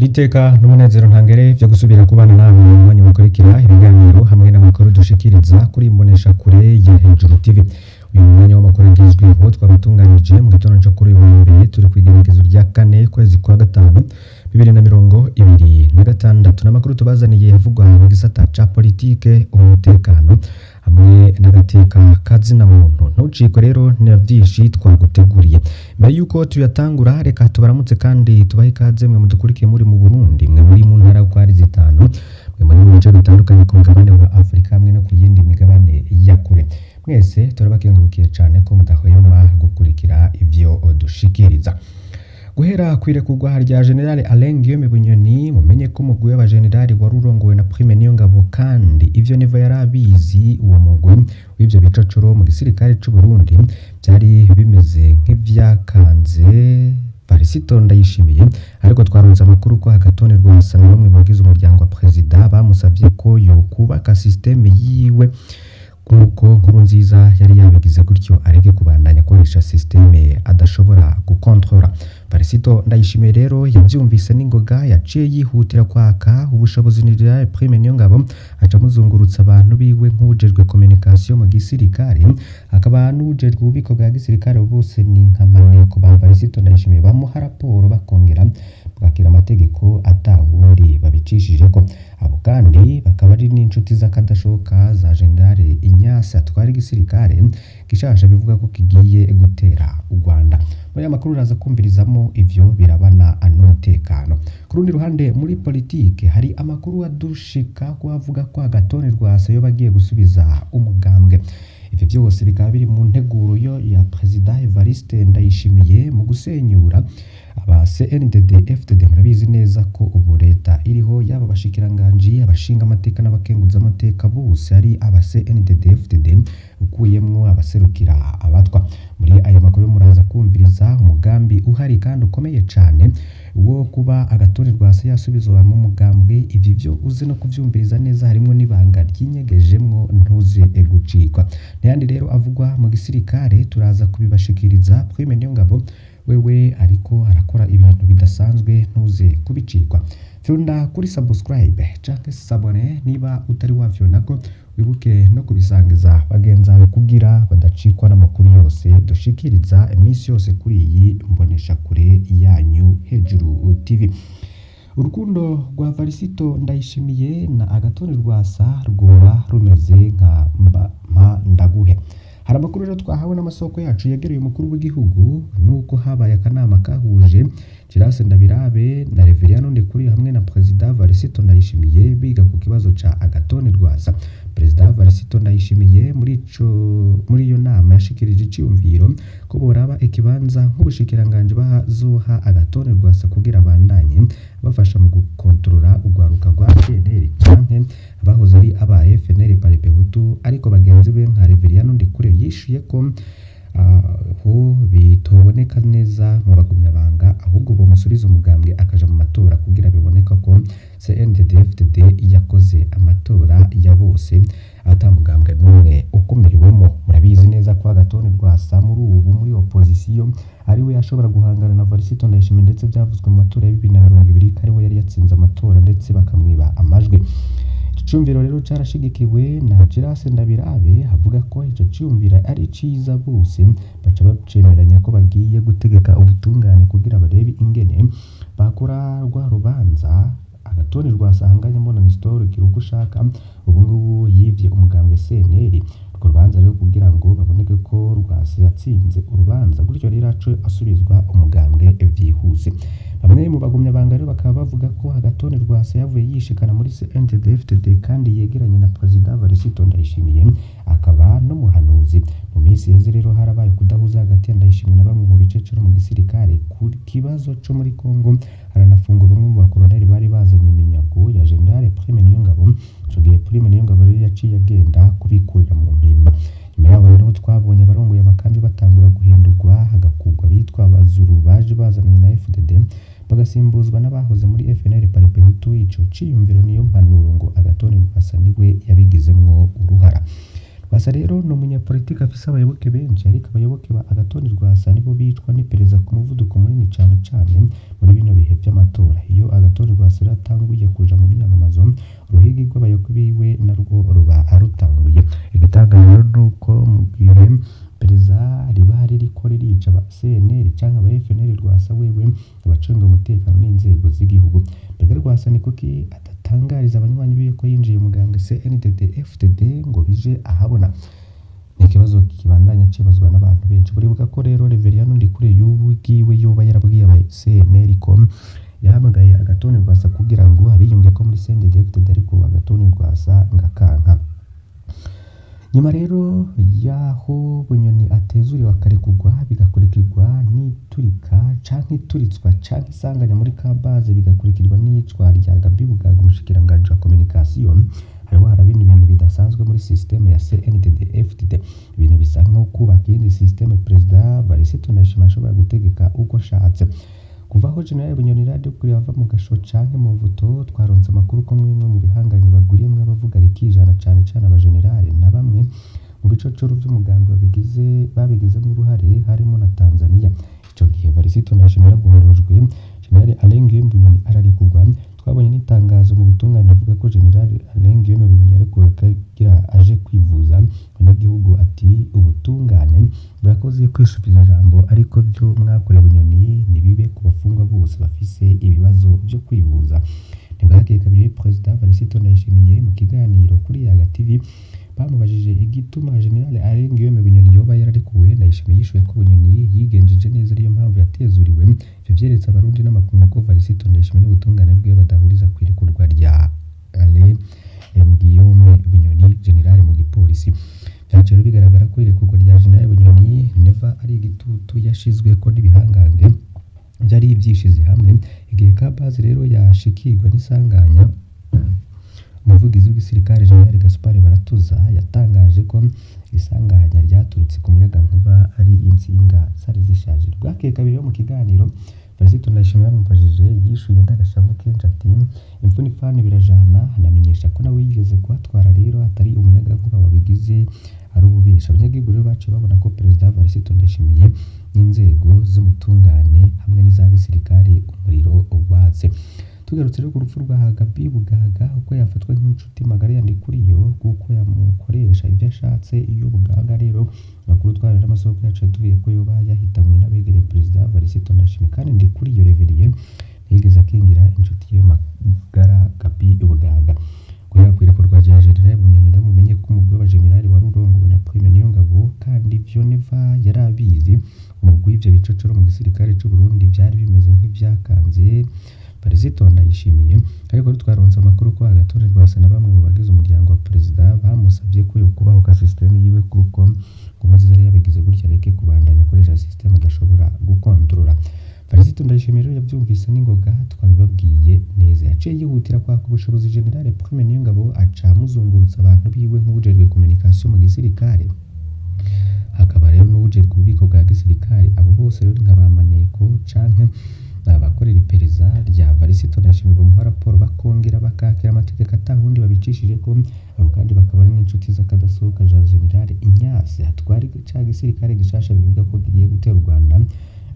N'iteka n'umunezero ntangere vyo gusubira kubana namwe mu mwanya mukurikira ibiganiro hamwe n'amakuru dushikiriza kuri Imboneshakure ya Hejuru TV. Uyu mwanya w'amakuru agezweho twabatunganije mu gitondo co kuri uyu wa mbere, turi kw'igenekezo rya kane, kwezi kwa gatanu, 2026. N'amakuru tubazaniye avugwa mu gisata ca politike, umutekano hamwe n'agateka kazina muntu. Ntucikwe rero, ni vyinshi twaguteguriye. Mbere yuko tuyatangura, reka tubaramutse kandi tubahe ikaze mwe mudukurikiye muri mu Burundi, mwe muri mu ntara uko ari zitanu, mwe muri mu bice bitandukanye ku mugabane wa Afurika hamwe no ku yindi migabane ya kure. Mwese turabakengurukiye cane ko mudahwema gukurikira ivyo dushikiriza. Guhera kw'irekurwa rya General Alain Guillaume Bunyoni, mumenye ko umugwi w'abajenerali wari urongowe na Prime Niyongabo, kandi ivyo Neva yari abizi, uwo mugwi w'ivyo bicocoro mu gisirikare c'u Burundi vyari bimeze nk'ivyakanze Varisito Ndayishimiye. Ariko twaronse amakuru ko Agathon Rwasa na bamwe mu bagize umuryango wa Perezida bamusavye ko yokubaka système yiwe nk'uko Nkurunziza yari yabigize, gutyo areke kubandanya akoresha système adashobora gukontorora. Varisito Ndayishimiye rero yavyumvise n'ingoga, yaciye yihutira kwaka ubushobozi General Prime Niyongabo, aca amuzungurutsa abantu biwe nk'uwujejwe communication mu gisirikare, akaba n'uwujejwe ububiko bwa gisirikare. Bose ni nka maneko ba Varisito Ndayishimiye, bamuha raporo bakongera bakakira amategeko ata wundi babicishijeko. Abo kandi bakaba ari n'inshuti z'akadashoboka za General Ignace atwara igisirikare gishasha bivuga ko kigiye gutera u Rwanda. Muri aya makuru uraza kumvirizamo ivyo birabana n'umutekano. Ku rundi ruhande, muri politike hari amakuru adushika ko avuga ko Agathon Rwasa yoba agiye gusubiza umugambwe. Ivyo vyose bikaba biri mu nteguro yo ya Perezida Evariste Ndayishimiye mu gusenyura aba CNDD FDD. Murabizi neza ko ubu leta iriho, yaba abashikiranganji, abashinga amateka n'abakenguzamateka, bose ari aba CNDD FDD, ukuyemwo abaserukira abatwa. Muri aya makuru muraza kumviriza umugambi uhari kandi ukomeye cane wo kuba Agathon Rwasa yasubizwa mu mugambwe. Ivyo vyo uze no kuvyumviriza neza, harimwo n'ibanga ryinyegejemwo, ntuze gucikwa. N'ayandi rero avugwa mu gisirikare turaza kubibashikiriza. Prime Niyongabo wewe ariko arakora ibintu bidasanzwe, ntuze kubicikwa. Fyonda kuri subscribe canke s'abonner niba utari wafyondako, wibuke no kubisangiza bagenzi bawe kugira badacikwa n'amakuru yose dushikiriza iminsi yose kuri iyi mboneshakure yanyu Hejuru TV. Urukundo rwa Varisito Ndayishimiye na Agathon Rwasa rwoba rumeze nka mba mpa ndaguhe. Hari amakuru rero twahawe n'amasoko yacu yegereye umukuru w'igihugu, nuko habaye akanama kahuje Girase Ndabirabe na Reverien Ndikuriyo hamwe na Perezida Varisito Ndayishimiye, biga ku kibazo ca Agathon Rwasa. Perezida Varisito Ndayishimiye muri iyo nama yashikirije iciyumviro ko boraba ikibanza nk'ubushikiranganji bazoha Agathon Rwasa kugira bandanye bafasha mu gukontorora urwaruka rwa CNL canke abahoze ari aba FNL Palipehutu. Ariko bagenzi be nka Reverien Ndikuriyo yishuye ko aho bitoboneka neza mu bagumyabanga, ahubwo bomusubiza umugambwe akaja mu matora kugira biboneka ko CNDD-FDD yakoze amatora ya bose, ata mugambwe n'umwe ukumiriwemo. Murabizi neza ko Agathon Rwasa muri ubu muri opposition ari we yashobora guhangana na Varisito Ndayishimiye, ndetse byavuzwe mu matora ya 2020 ko ari we yari yatsinze amatora ndetse bakamwiba amajwi. Ico ciyumviro rero carashigikiwe na Girase Ndabirabe, avuga ko ico ciyumviro ari ciza. Bose baca bacemeranya ko bagiye gutegeka ubutungane kugira barebe ingene bakora rwa rubanza Agathon Rwasa ahanganyemo na Nestor Girukushaka, ubu ngubu yivye umugambwe CNL. Urwo rubanza rero kugira ngo baboneke ko Rwasa yatsinze urubanza, gutyo rero ace asubizwa umugambwe vyihuse. Bamwe mu bagumyabanga rero bakaba bavuga ko Agathon Rwasa yavuye yishikana muri CNDD-FDD kandi yegeranye na Perezida Varisito Ndayishimiye, akaba n'umuhanuzi. Mu minsi iheze rero harabaye kudahuza hagati ya Ndayishimiye na bamwe mu bicecero mu gisirikare ku kibazo co muri Congo, haranafungwa bamwe mu bakoloneli bari bazanye iminyago ya General Prime Niyongabo. Ico gihe Prime Niyongabo rero yaciye agenda kubikurira mu mpimba. Nyuma yaho rero twabonye abarongoye amakambi batangura guhindurwa, hagakurwa abitwa abazuru baje bazanye na FDD, bagasimbuzwa n'abahoze muri FNL Palipehutu. Ico ciyumviro niyo mpanuro ngo Agathon Rwasa niwe yabigizemwo uruhara. Rwasa rero ni umunyapolitiki afise abayoboke benshi, ariko abayoboke ba Agathon Rwasa nibo bicwa n'iperereza ku muvuduko munini cane cane muri bino bihe vy'amatora. Iyo Agathon Rwasa rero atanguye kuja mu myamamazo, uruhigi rw'abayoboke biwe narwo ruba rutanguye. Igitangaje rero nuko mu gihe iperereza riba ririko ririca aba CNL canke aba FNL, Rwasa wewe abacunga umutekano n'inzego z'igihugu. Mbega Rwasa ni kuki adatangariza abanywanyi biwe ko yinjiye umugambwe CNDD FDD ngo bije ahabona? Ni ikibazo kibandanya cibazwa n'abantu benshi. Buribuka ko rero Reveriyano Ndikuriyo ubwiwe yoba yarabwiye aba CNL ko yahamagaye Agathon Rwasa kugira ngo abiyungeko muri CNDD FDD, ariko Agathon Rwasa ngakanka. Nyuma rero y'aho Bunyoni atezuriwe akarekurwa, bigakurikirwa n'iturika canke ituritswa canke isanganya muri Kabaze, bigakurikirwa n'iyicwa rya Gabi Bugaga, umushikiranganji wa communication, hariho harabina ibintu bidasanzwe muri système ya CNDD FDD, ibintu bisa nko kubaka iyindi système Perezida Varisito Ndayishimiye ashobora gutegeka uko ashatse. Kuva aho General Bunyoni Radekuri ava mu gasho canke mu mvuto, twaronse amakuru ko mwimwe mu bihangange bagwiriyemwo abavuga rikijana, cane cane abajenerali na bamwe mu bicocoro vy'umugambwe babigizemwo uruhare, harimo na Tanzania. Ico gihe Varisito Ndayishimiye yaragororojwe, General Alain Guillaume Bunyoni ararekurwa. Twabonye n'itangazo mu butungane rivuga ko General Alain Guillaume Bunyoni yarekuwe kugira aje kwivuza. Abanyagihugu ati ubutungane burakoze kwisubiza ijambo, ariko vyo mwakoreye Bunyoni nibibe ku bafungwa bose bafise ibibazo vyo kwivuza. Ntibwakeye kabiri Perezida Varisito Ndayishimiye mu kiganiro kuri Yaga TV bamubajije igituma General Alain Guillaume Bunyoni yoba yararekuwe. Ndayishimiye yishuye ko Bunyoni yigenjeje neza, ariyo mpamvu yatezuriwe. Ivyo vyeretse abarundi n'amakungu ko Varisito Ndayishimiye n'ubutungane bwiwe badahuriza kw'irekurwa rya Alain Guillaume Bunyoni, general mu gipolisi. Vyaciye rero bigaragara ko irekurwa rya General Bunyoni Neva ari igitutu yashizweko n'ibihangange vyari vyishize hamwe. Igihe Kabazi rero yashikirwa n'isanganya, umuvugizi w'igisirikare General Gaspard Baratuza yatangaje ko isanganya ryaturutse ku muyagankuba, ari intsinga zari zishaje. Bwakeye kabiri rero mu kiganiro Varisito Ndayishimiye bamubajije, yishuye n'agashavu kenshi ati imvune ifani birajana, anamenyesha ko nawe yigeze kuhatwara, rero atari umuyagankuba wabigize, ari ububisha. Abanyagihugu rero baciye babona ko Perezida Varisito Ndayishimiye n'inzego z'ubutungane hamwe n'iza gisirikare umuriro watse. Tugarutse rero ku rupfu rwa Gabi Bugaga, uko yafatwa nk'inshuti magara ya Ndikuriyo kuko yamukoresha ibyo ashatse. Iyo Bugaga rero, amakuru twahawe n'amasoko yacu yatubwiye ko yoba yahitanywe n'abegereye Perezida Varisito Ndayishimiye, kandi Ndikuriyo Reverien ntiyigeze akingira inshuti ye magara Gabi Bugaga. Guhera kw'irekurwa rya General Bunyoni rero, mumenye ko umugwi w'abajenerali wari urongowe na Prime Niyongabo, kandi ivyo Neva yari abizi. Umugwi w'ivyo bicocoro mu gisirikare c'u Burundi vyari bimeze nk'ivyakanze Varisito Ndayishimiye, ariko twaronse amakuru ko Agathon Rwasa na bamwe mu bagize umuryango wa perezida bamusabye ko yokubahuka système yiwe, kuko Nkurunziza yari yabigize gutya areke kubandanya akoresha système adashobora gukontorora. Varisito Ndayishimiye rero yavyumvise n'ingoga, twabibabwiye neza. Yaciye yihutira kwaka ubushobozi General Prime Niyongabo, aca amuzungurutsa abantu biwe nk'uwujejwe communication mu gisirikare, hakaba rero n'uwujejwe ububiko bwa gisirikare. Abo bose rero nka ba maneko canke abakorera iperereza rya Varisito Ndayishimiye, bamuha raporo bakongera bakakira amategeko atawundi babicishijeko. Abo kandi bakaba ari n'inshuti z'akadasohoka za General Ignace atwara ca gisirikare gishasha bivuga ko kigiye gutera u Rwanda.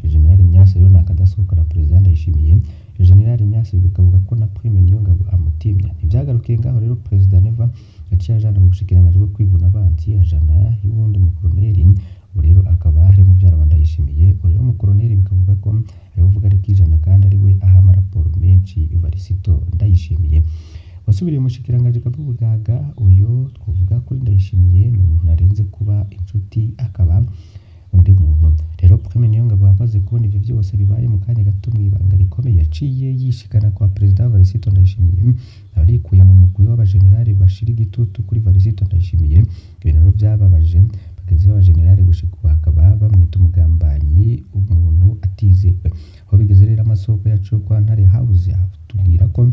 General Ignace rero ni akadasohoka na Perezida Ndayishimiye. General Ignace bikavuga ko na Prime Niyongabo amutimya. Ntivyagarukiye ngaho rero, Perezida Neva yaciye ajana mu bushikiranganji bwo kwivuna abansi, ajana y'uwundi mukoroneri, ubu rero akaba ari muvyara wa Ndayishimiye. Ubu rero umukoroneri bikavuga ko ariwe uvuga rikijana, kandi ari we aha amaraporo menshi Varisito Ndayishimiye. Wasubiriye umushikiranganji Gabi Bugaga, uyo twavuga kuri Ndayishimiye ni umuntu arenze kuba inshuti, akaba undi muntu. Rero Prime Niyongabo amaze kubona ivyo vyose bibaye mu kanya gato mw'ibanga rikomeye, yaciye yishikana kwa Perezida Varisito Ndayishimiye, arikuye mu mugwi w'abajenerali bashira igitutu kuri Varisito Ndayishimiye. Ibintu rero vyababaje bagenzi b'abajenerali, gushika ubu bakaba bamwita umugambanyi, umuntu atizewe. Aho bigeze rero, amasoko yacu yo kwa Ntare House atubwira ko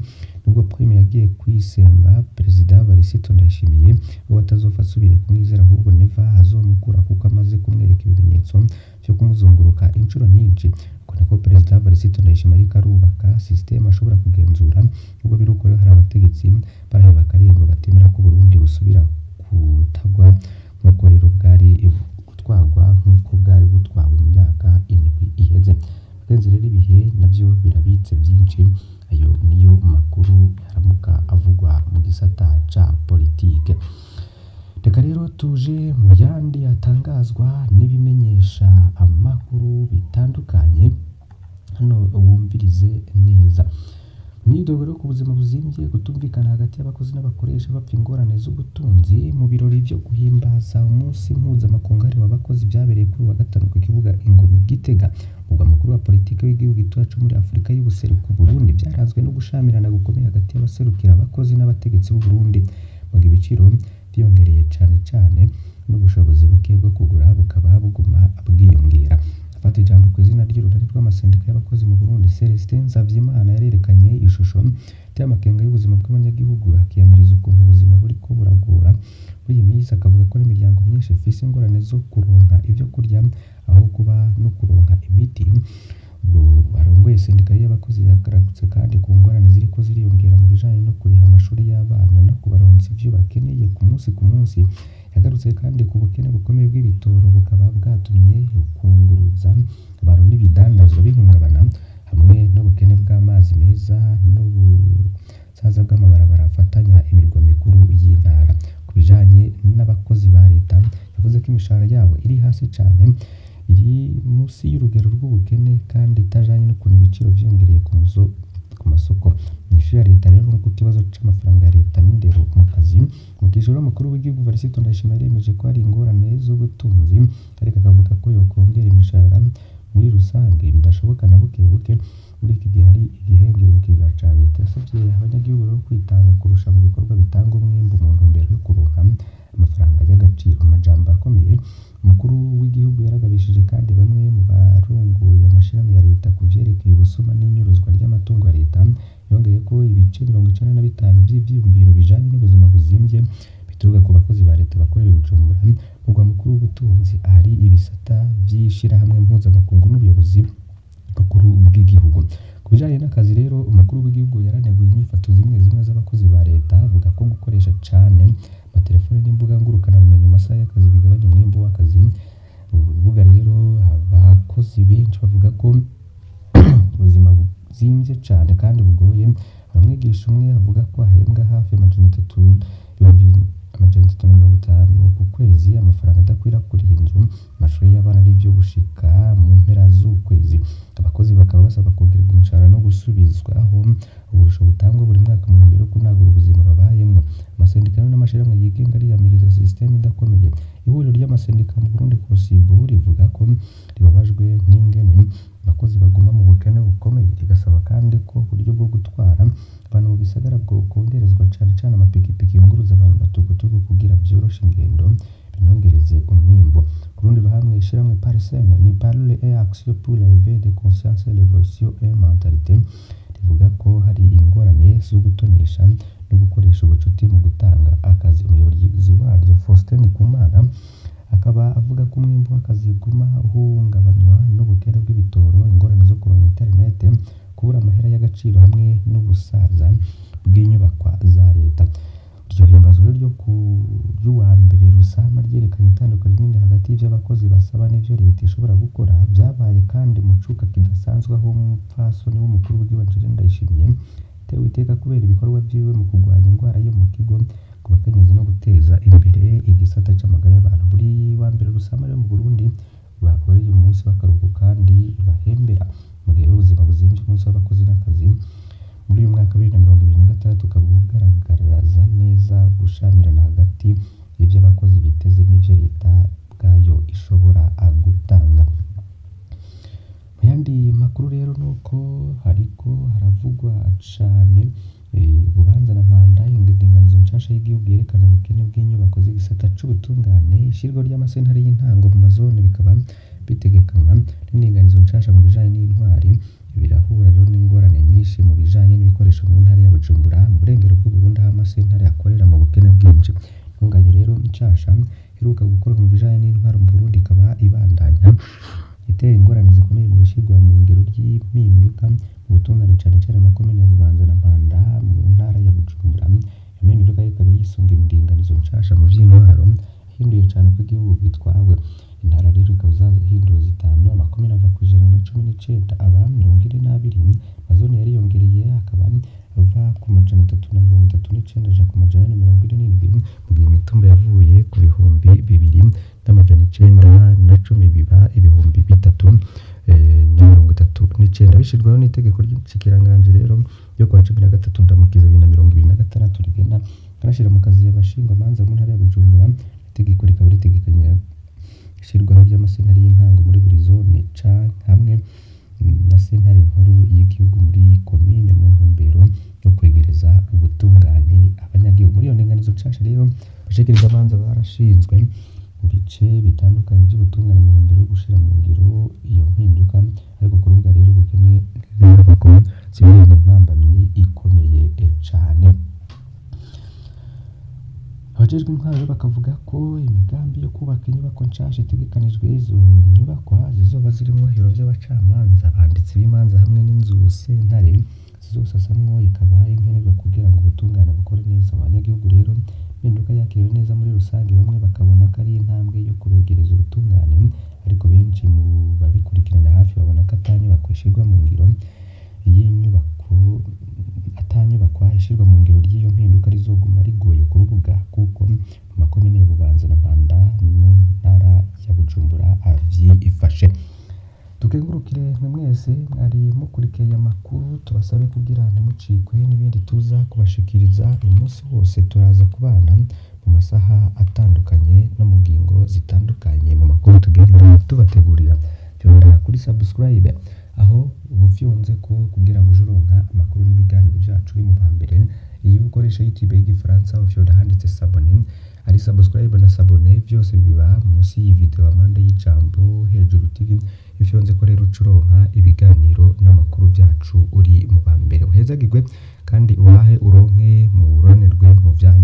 nubwo Prime yagiye kwisemba, Perezida Varisito Ndayishimiye we atazopfa asubire kumwizera, ahubwo Neva azomukura kuko amaze kumwereka ibimenyetso vyo kumuzunguruka inshuro nyinshi. Uko niko Perezida Varisito Ndayishimiye ariko arubaka système ashobora kugenzura. Nubwo biri uko rero, hari abategetsi barahiye bakarengwa batemera ko Burundi busubira kutagwa Nk'uko rero bwari gutwarwa nk'uko bwari butwawe mu myaka 7 iheze. Bagenzi rero, ibihe navyo birabitse vyinshi. Ayo niyo makuru yaramuka avugwa mu gisata ca politike. Reka rero tuje mu yandi atangazwa n'ibimenyesha amakuru bitandukanye. Hano wumvirize neza. Imyidogo ku buzima buzimvye, kutumvikana hagati y'abakozi n'abakoresha bapfa ingorane z'ubutunzi. Mu birori vyo guhimbaza umunsi mpuzamakungu wahariwe abakozi vyabereye kuri uyu wa gatanu ku kibuga Ingoma i Gitega, umurwa mukuru wa politike w'igihugu gitoya co muri Afurika y'ubuseruko Burundi, vyaranzwe no gushamirana gukomeye hagati y'abaserukira abakozi n'abategetsi b'u Burundi, mu gihe ibiciro vyiyongereye cane cane n'ubushobozi buke bwo kugura bukaba buguma bwiyongera. Afata ijambo ku izina ry'urunani rw'amasendika y'abakozi mu Burundi, Celestin Nsavyimana yarerekanye ishusho iteye amakenga y'ubuzima bw'abanyagihugu, akiyamiriza ukuntu ubuzima buriko buragora muri iyi minsi, akavuga ko n'imiryango myinshi ifise ingorane zo kuronka ivyo kurya, aho kuba no kuronka imiti. Ubwo arongoye sendika y'abakozi yagarutse kandi ku ngorane ziriko ziriyongera mu bijanye no kuriha amashuri y'abana no kubaronsa ivyo bakeneye ku munsi ku munsi. Yagarutse kandi ku bukene bukomeye bw'ibitoro, bukaba bwatumye ukunguruza abantu n'ibidandazwa bihungabana, hamwe n'ubukene bw'amazi meza n'ubusaza bw'amabarabara afatanya imirwa mikuru y'intara. Ku bijanye n'abakozi ba leta, yavuze ko imishahara yabo iri hasi cane, iri musi y'urugero rw'ubukene kandi itajanye n'ukuntu ibiciro vyiyongereye ku masoko. Inyishu ya leta rero ku kibazo c'amafaranga ya leta n'indero mu kazi. Mu kijoro, umukuru w'igihugu Evariste Ndayishimiye yaremeje ko hari ingorane z'ubutunzi, ariko akavuga ko yokongera imishahara muri rusange bidashoboka na buke buke muri iki gihe hari igihengeri mu kigega ca leta. Yasavye abanyagihugu rero kwitanga kurusha mu bikorwa bitanga umwimbu mu ntumbero yo kuronka amafaranga y'agaciro. Mu majambo akomeye, umukuru w'igihugu yaragabishije kandi bamwe mu barongoye amashirahamwe ya leta ku vyerekeye ubusuma n'inyuruzwa ry'amatungo ya leta. Yongeye ko ibice 95 vy'ivyiyumviro bijanye n'ubuzima buzimvye bituruka ku bakozi ba leta bakorera i Bujumbura, umurwa mukuru w'ubutunzi, ahari ibisata vy'ishirahamwe mpuzamakungu n'ubuyobozi bukuru bw'igihugu. Ku bijanye n'akazi rero, umukuru w'igihugu yaraneguye inyifato zimwe zimwe z'abakozi ba leta, avuga ko gukoresha cane amatelefone n'imbuga ngurukanabumenyi mu masaha y'akazi bigabanya umwimbu w'akazi. Urubuga rero, abakozi benshi bavuga ko ubuzima buzimvye cane kandi bugoye. Hari umwigisha umwe avuga ko ahembwa hafi 300, 350,000 ku kwezi, amafaranga adakwira kuriha inzu, amashuri y'abana n'ivyo gushika mu mpera z'ukwezi. Abakozi bakaba basaba kongererwa imishahara no gusubizwaho uburusho butangwa buri mwaka mu ntumbero yo kunagura ubuzima babayemwo. Amasendika n'amashirahamwe yigenga ariyamiriza sisiteme idakomeye. Ihuriro ry'amasendika mu Burundi COSYBU rivuga ko ribabajwe n'ingene abakozi baguma mu bukene bukomeye, rigasaba kandi ko uburyo bwo gutwara abantu mu bisagara bwokongerezwa, cane cane amapikipiki yunguruza abantu na tukutuku, kugira vyoroshe ingendo binongereze umwimbu. Ku rundi ruhande, ishirahamwe PARCEM, ni Parole et Action pour l'éveil de conscience, l'évolution et mentalité, rivuga ko hari ingorane zo gutonesha no gukoresha ubucuti mu gutanga akazi. Umuyobozi waryo Faustin Ndikumana akaba avuga ko umwimbu w'akazi uguma uhungabanywa n'ubukene bw'ibitoro, ingorane zo kuronka internet, kubura amahera y'agaciro hamwe n'ubusaza bw'inyubakwa za leta. Iryo himbazwa ryo ku ry'uwa mbere Rusama ryerekanye itandukaniro rinini hagati y'ivyo abakozi basaba n'ivyo leta ishobora gukora. Vyabaye kandi mu cuka kidasanzwe aho umupfasoni w'umukuru w'igihugu Angelina Ndayishimiye yatewe iteka kubera ibikorwa vyiwe mu kurwanya ingwara yo mu kigo ku bakenyezi no guteza imbere igisata c'amagara y'abantu. Buri wa mbere Rusama rero mu Burundi bakoreye umunsi w'akaruhuko kandi bahembera. Mu gihe rero ubuzima buzimvye, umunsi w'abakozi n'akazi muri uyu mwaka wa 2026 ukaba ugaragaza neza gushamirana hagati y'ivyo abakozi biteze n'ivyo leta ubwayo ishobora gutanga. Mu yandi makuru rero nuko hariko haravugwa cane Bubanza na Mpanda, indinganizo nshasha y'igihugu yerekana ubukene bw'inyubako z'igisata c'ubutungane, ishirwa ry'amasentare y'intango mu mazone bikaba bitegekanywa n'indinganizo nshasha mu bijanye n'intwari, birahura rero n'ingorane nyinshi mu bijanye n'ibikoresho mu ntara ya Bujumbura, mu burengero bw'Uburundi, aho amasentare akorera mu bukene bwinshi. Intunganye rero nshasha iheruka gukorwa mu bijanye n'intwaro mu Burundi ikaba ibandanya itera ingorane zikomeye mu ishirwa mu ngero ry'impinduka mu butungane, cane cane mu makomine ya Bubanza na Mpanda mu ntara ya Bujumbura. Iyo mpinduka ikaba yisunga indinganizo nshasha mu vy'intwaro. Yahinduye cane uko igihugu gitwawe. Intara rero ikaba zahinduwe zitanu, amakomine ava ku 119 aba 42, amazone yariyongereye akaba ava ku 339 aja ku 447, mu gihe imitumba yavuye ku 2910 biba 3039, bishirwaho n'itegeko ry'inshikiranganji rero ryo kuwa 13 Ndamukiza 2026 rigena kanashira mu kazi abashingwamanza mu ntara ya Bujumbura. Itegeko rikaba ritegekanya ishirwaho ry'amasentare y'intango muri buri zone canke hamwe na sentare nkuru y'igihugu muri komine, mu ntumbero yo kwegereza ubutungane abanyagihugu. Muri iyo ndinganizo nshasha rero, abashikirizamanza barashinzwe mu bice bitandukanye by'ubutungane mu ntumbero yo gushira mu ngiro iyo mpinduka, ariko ku rubuga rero ubukene bw'inyubako zibereye ni impambamyi ikomeye cane. Abajejwe intwaro rero bakavuga ko imigambi yo kubaka inyubako nshasha itegekanijwe. Izo nyubakwa zizoba zirimwo ibiro vy'abacamanza, abanditsi b'imanza hamwe n'inzu sentare zizosasamwo, ikaba ari nkenerwa kugira ngo ubutungane bukore neza mu banyagihugu. Rero impinduka yakiriwe neza muri rusange, bamwe bakabona ko ari intambwe yo kubegereza ubutungane, ariko benshi mu babikurikirana hafi babona ko ata nyubako ishirwa mu ngiro y'inyubako ata nyubakwa ishirwa mu ngiro ry'iyo mpinduka rizoguma rigoye ku rubuga, kuko mu makomine ya Bubanza na Mpanda mu ntara ya Bujumbura avyifashe. Tukengurukire mwe mwese mwari mukurikiye aya makuru, tubasabe kugira ntimucikwe n'ibindi tuza kubashikiriza uyu munsi wose. Turaza kubana mu masaha atandukanye no mu ngingo zitandukanye mu makuru tugenda tubategurira. Fyonda kuri subscribe aho uba ufyonze ko kugira ngo uje uronka amakuru n'ibiganiro byacu uri mu ba mbere. Iyo ukoresha YouTube y'igifaransa, ufyonda handitse s'abonner. Ari subscribe na s'abonner, byose biba munsi y'iyi video, amande y'ijambo hejuru TV. Iyo ufyonze ko rero, uca uronka ibiganiro n'amakuru byacu uri mu ba mbere. Uhezagirwe kandi uhahe uronke, muroranirwe mu vyanyu.